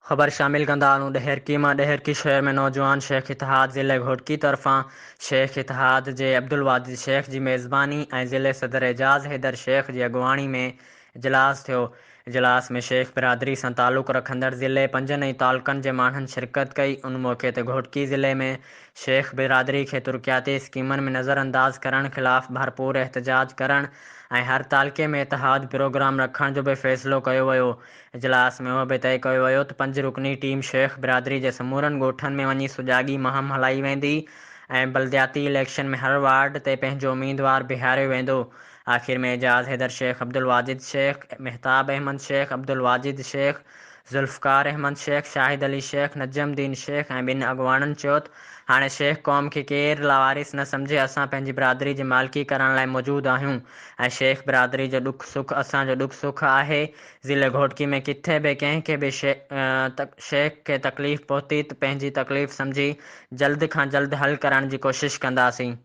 خبر شامل ڪندا هلون ڏهرڪي مان ڏهرڪي شهر ۾ نوجوان شيخ اتحاد ضلعي گهوٽڪي طرفان شيخ اتحاد جي عبدالواجد شيخ جي ميزباني ۽ ضلعي صدر اعجاز حيدر شيخ جي اڳواڻي ۾ اجلاس ٿيو. اجلاس ۾ شيخ برادري سان تعلق رکندڙ ضلعي پنجن ۽ تعلقن جي ماڻهن شرڪت ڪئي. ان موقعي تي گهوٽڪي ضلعي ۾ شيخ برادري کي ترقياتي اسڪيمن ۾ نظر انداز ڪرڻ خلاف ڀرپور احتجاج ڪرڻ ۽ هر تعلقي ۾ اتحاد پروگرام رکڻ جو به فيصلو ڪيو ويو. اجلاس ۾ اهو به طئي ڪيو ويو ته پنج رڪني ٽيم شيخ برادري جي سمورن ڳوٺن ۾ وڃي سجاڳي مهم هلائي ويندي ۽ بلدياتي اليڪشن ۾ هر وارڊ تي پنهنجو اميدوار بيهاريو ويندو. آخر ۾ اعجاز حيدر شيخ، عبدالواجد شيخ، مهتاب احمد شيخ، عبدالواجد شيخ، ذوالفقار احمد شيخ، شاهد علي شيخ، نجم الدين شيخ ۽ ٻين اڳواڻن چيو ته هاڻي شيخ قوم کي ڪير لاوارث نه سمجهي اسان پنهنجي برادري جي مالڪي ڪرڻ لاء موجود آهيون ۽ شيخ برادري جو ڏک سک اسان جو ڏک سک آهي ضلعي گهوٽڪي ۾ ڪٿي به ڪنهن کي به شيخ کي تڪليف پهتي ته پنهنجي تڪليف سمجهي جلد کان جلد حل ڪرڻ جي ڪوشش ڪنداسين.